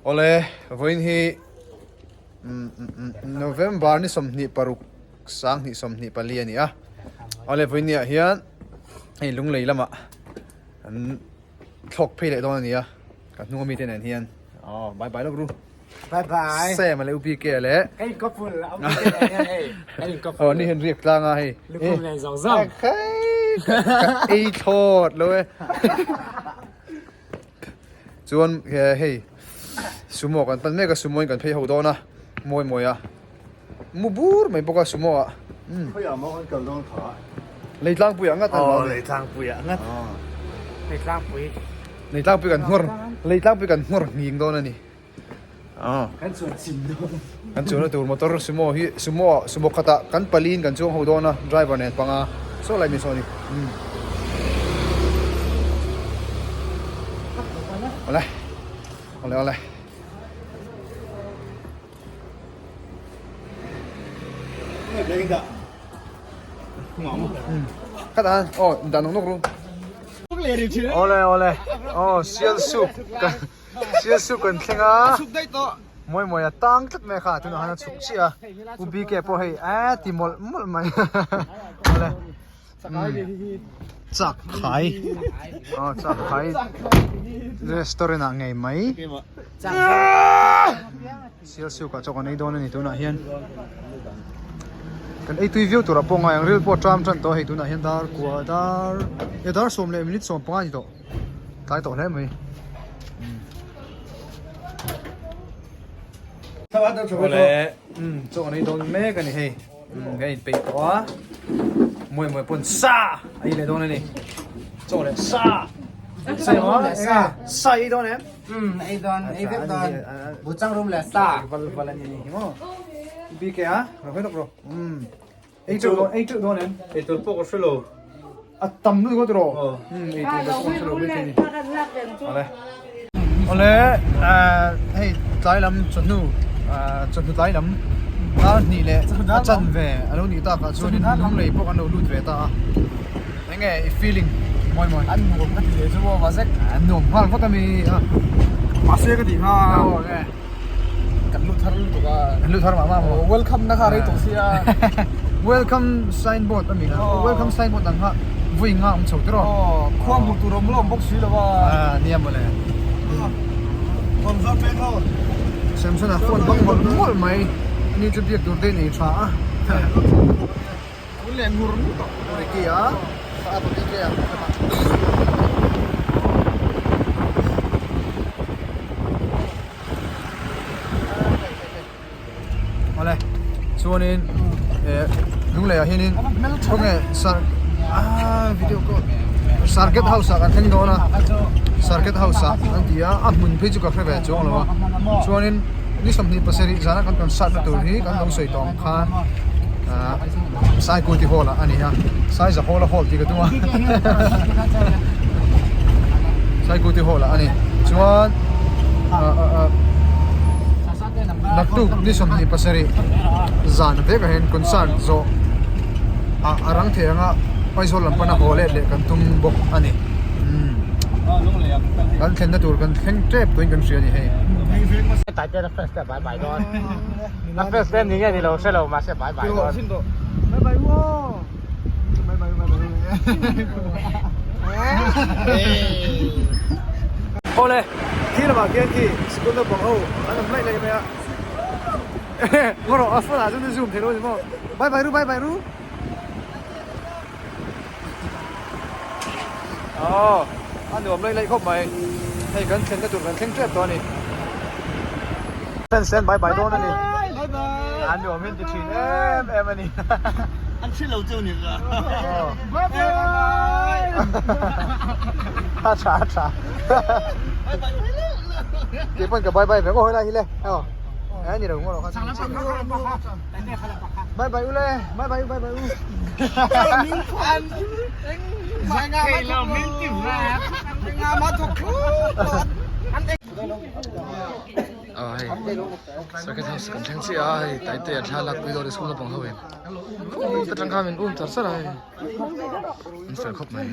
Awle vawiin hi November ni 26 2024 a ni a awle vawiin ni ah hian hei lunglei lamah an thlawk phei leh dawn a ni a ka hnung ami te nen hian aw bye bye lawk ru Bye bye. Sam leh UPK leh Ka in couple a UPK nen hian hei kan in couple. Aw ni hian riak tlang a hei. Lukhum nen zawng zawng. Ka ei thlawt lo e. Chuan hei sumo kan pan mek a sumo in kan phei ho dawn a mawi mawi a mu bur mai bawk a sumo ah. Khawiah maw kan kal dawn kha? Leitlangpuiah ngat an Aw Leitlangpuiah ngat. Leitlangpui. Leitlangpui kan nghawr Leitlangpui kan nghawr nghing dawn a ni. Kan chuan chim dawn. Kan chuanna tur motor sumo hi sumo ah sumo khatah kan paliin kan chuang ho dawn a driver nen panga saw lai mi saw a ni. Awle awle awle. Khatah aw dan nawk nawk ru. Awle awle aw sial soup ka. Sial chu kan thleng a mawi mawi a tang tlat mai kha tunah khan a chhuk chiah a u BK pawh hei eee ti mawlh mawlh mai awle chak khai aw chak khai restaurant ah ngei mai sial suk ah chaw kan ei dawn a ni tunah hian kan ei tui viau turah pawh ngai ang ril pawh a ṭam ṭan tawh a hei tunah hian dar kua dar e dar sawm leh minute 15 a ni tawh. Tlai tawh hle mai. Awle chaw an ei dawn mek a ni hei ka inpeih tawh a mawi mawi pawn sa a ei leh dawn a ni chaw leh sa sa sa ei dawn em ei dawn ei vek dawn buchang rum leh sa val val a ni ni hi maw bike a ro hoi lawk ro Ei teuh dawn, ei teuh dawn em? Ei tur pawh ka hre lo. A tam lutuk a tiraw? Umm ei tur pawh ka hre lo mai thei ni. Awle. Awle hei tlai lam chawhnu chawhnu tlai lam dar hnih leh a chan ve a lo nih takah chuanin lunglei pawh kan lo lut ve ta a. Enge i feeling mawi mawi? An nuam ka ti leh chu maw mahse. An nuam nghal vak a mi a. Mahse ka tih kha. Aw enge. Kan lut thar lutuk a. Kan lut thar mah mah maw? Welcome na kha rei tawh sia. Welcome signboard a mi kha. Welcome signboard ang kha vui nga awm chho tiraw? Aw, khua hmuh tur awm lo awm bawk si lo a. Ah, nia mawle. Phone zawk pek ho. Samson a phone bang mawlh mawlh mai. Ani chu biak tur te nei tha a. Kun leh ngur ngur tawh. Ricky a, a apa BK a. Awle chuanin eh lunglei ah hianin khawnge sar ah video call circuit house ah kan thleng dawn a circuit house ah an ti a a hmun phei chu ka hre ve chuang lo a chuanin ni 27 zana kan concert na tur hi kan lo sawi tawh ang khan ah Saikuti hall ah a ni a Saiza hall a hall tih ka tum a Saikuti hall ah a ni chuan ah ah ah naktuk ni 27 zan vekah hian concert zawh ah a rang thei anga Aizawl lam pana haw let leh kan tum bawk a ni umm kan thlenna tur kan thleng tep tuin kan hria a ni hei. A first name ni nge ni lo hre lo mahse bye bye dawn. Bye bye u aw. Bye bye bye bye. Awle khi lamah khian khi sikul naupang ho an awm laih laih mai a. Ngaw rawh a phone ah chuan zoom thei lo a ni maw. Bye bye ru bye bye ru. Aw a nuam laih laih khawp mai. Hei kan thlenna tur kan thleng tep tawh a ni. Sen sen bye bye dawn a ni. A nuam in ti thin em em a ni. An hre lo chu ni ka. Bye bye. A tha a tha. Kei pawn ka bye bye ve aw helai hi le. Aw. Ni lo ngaw lo kha. Bye bye u le. Bye bye u bye bye u. Thei lo min ti vek. Aw hei circuit house kan thleng chiah a hei taite a thla lak pui dawn a school naupang ho in khup atang khan min um char char a hei an fel khawp mai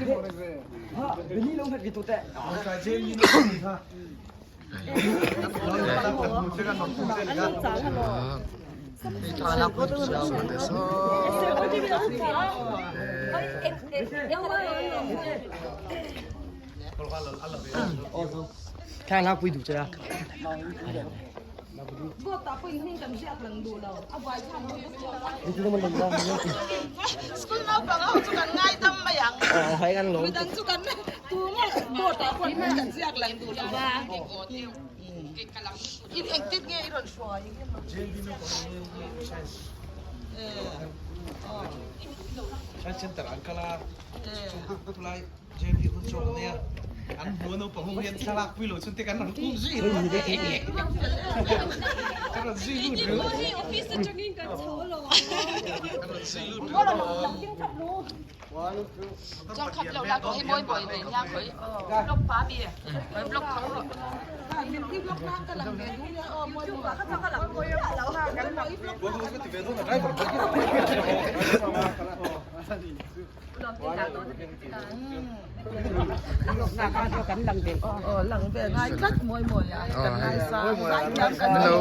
School naupang ho chu kan ngaidam mai ang. Midang chu kan tu nge board ah pawh hian kan ziak lang duh lo va. In engtin nge i rawn hruai? Science Center an kal a, chulai JMB hun chawk ania an hmu a naupang ho hian thlalak pui lo chuan te kan rawn um zui kan rawn zui lut ringawt kan rawn zui lut ringawt.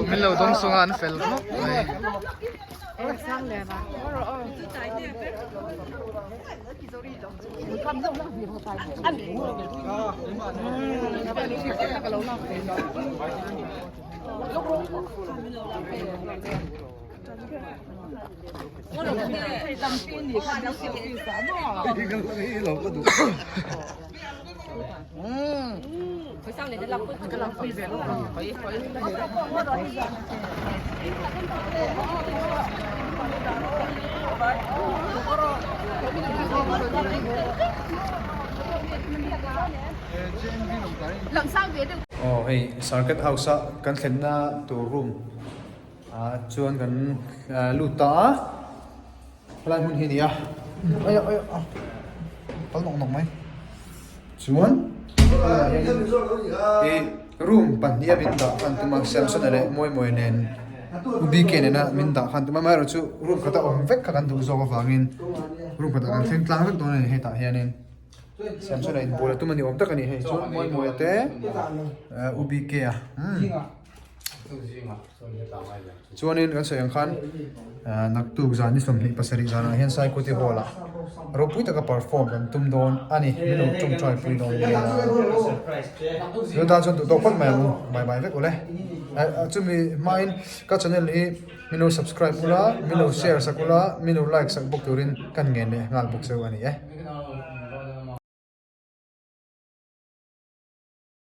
Min lo dawng sung a an fel khawp mai. Aw hei circuit house a kan thlenna tur room ah chuan kan lut ta a helai hmun hi a ni a aia aia a kal nawk nawk mai chuan ih room pahnih a min dah khan tum a Samson-a leh Mawimawia nen U BK nena min dah khan tum a amaherawhchu room khat a awm vek kha kan duh zawk avangin room khatah kan thleng tlang vek dawn a ni hetah hianin Samson-a inbual a tum a ni awm tak a ni hei chuan Mawimawia te U BK-a umm. Chuanin kan sawi ang khan naktuk zan ni 27 zanah hian Saikuti Hall ah ropui taka perform kan tum dawn a ni min lo tawngtai pui dawn nia chu tan chuan duh tawk phawt mai ang u bye bye vek ule chumi hmain ka channel hi min lo subscribe ula min lo share sak ula min lo like sak bawk turin kan ngen leh nghal bawk cheu a ni e.